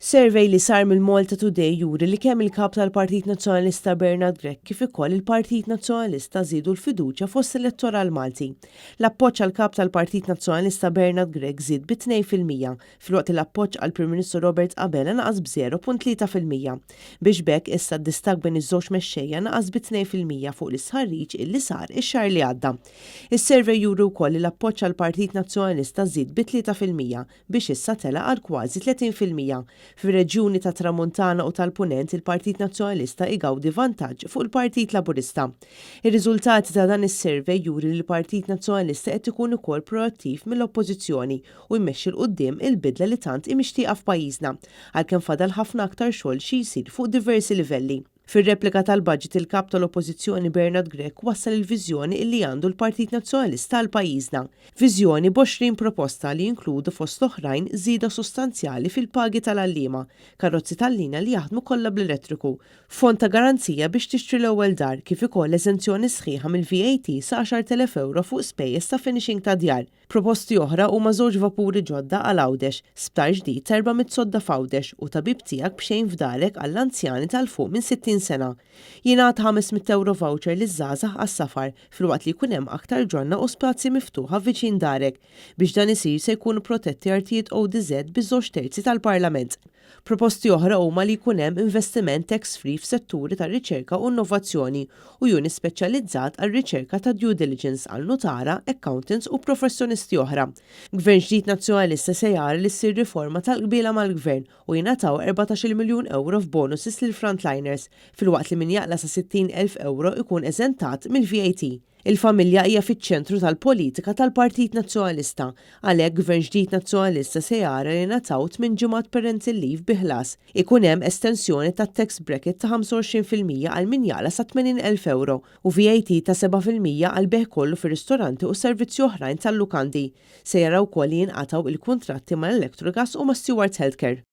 Survey li sar mill-Malta Today juri li kemm il-Kap tal-Partit Nazzjonalista Bernard Grech kif ukoll il-Partit Nazzjonalista żiedu l-fiduċja fost l-elettoral Malti. L-appoġġ għall-Kap tal-Partit Nazzjonalista Bernard Grech żied bi 2% filwaqt li l-appoġġ għall-Prim Ministru Robert Abela naqas b'0.3%. Biex b'hekk issa d-distakk bejn iż-żewġ mexxejja naqas bi 2% fuq l-istħarriġ illi sar ix-xahar li għadda. Is-survey juri wkoll li l-appoġġ għall-Partit Nazzjonalista żied bi 3% biex issa tela' għal kważi 30%. Fir-reġjuni tat-Tramuntana u tal-Punent il-Partit Nazzjonalista igawdi vantaġġ fuq il-Partit Laburista. Ir-riżultati ta' dan is-survey juri li l-Partit Nazzjonalista qed ikun ukoll proattiv mill-Oppożizzjoni u jmexxi 'l quddiem il-bidla li tant hi mixtieqa f'pajjiżna, għalkemm fadal ħafna aktar xogħol xi jsir fuq diversi livelli. Fir-replika tal-budget il-Kap tal-Oppożizzjoni Bernard Grech wassal il-viżjoni illi għandu l-Partit Nazzjonalista għal pajjiżna. Viżjoni b'għoxrin proposta li jinkludu fost l-oħrajn żieda sostanzjali fil-pagi tal-għalliema, karozzi tal-linja li jaħdmu kollha bl-elettriku, fond ta' garanzija biex tixtri l-ewwel dar kif ukoll eżenzjoni sħiħa mill-VAT sa 10,000 ewro fuq spejjeż ta' finishing ta' djar. Proposti oħra huma żewġ vapuri ġodda għal Għawdex, sptar ġdid ta' 400 sodda f'Għawdex u tabib tiegħek b'xejn f'darek għall-anzjani ta' 'l fuq minn 60 sena. Jingħata 500 ewro voucher liż-żgħażagħ għas-safar filwaqt li jkun hemm aktar ġonna u spazji miftuħa viċin darek. Biex dan isir se jkunu protetti artijiet ODZ biż-żewġ terzi tal-Parlament. Proposti oħra huma li jkun hemm investiment tax free f'setturi ta' riċerka u innovazzjoni u unit speċjalizzat għar-riċerka ta' due diligence għal nutara, accountants u professjonisti oħra. Gvern ġdid Nazzjonalista se jara li ssir riforma tal-qbiela mal-Gvern u jingħataw 14-il miljun ewro f'bonuses lill-frontliners, filwaqt li min jaqla' sa 60,000 ewro ikun eżentat mill-VAT. Il-familja hija fiċ-ċentru tal-politika tal-Partit Nazzjonalista. Għalhekk Gvern ġdid Nazzjonalista se jara li jingħataw tminn ġimgħat parental leave bi ħlas, ikun hemm estensjoni tat-tax bracket ta' 25% għal min jaqla' sa 80,000 ewro u VAT ta' 7% għall-bejgħ kollu fir-ristoranti u servizzi oħrajn tal-lukandi. Se jara wkoll li jinqatgħu il-kuntratti mal-Electrogas u ma' Steward Healthcare.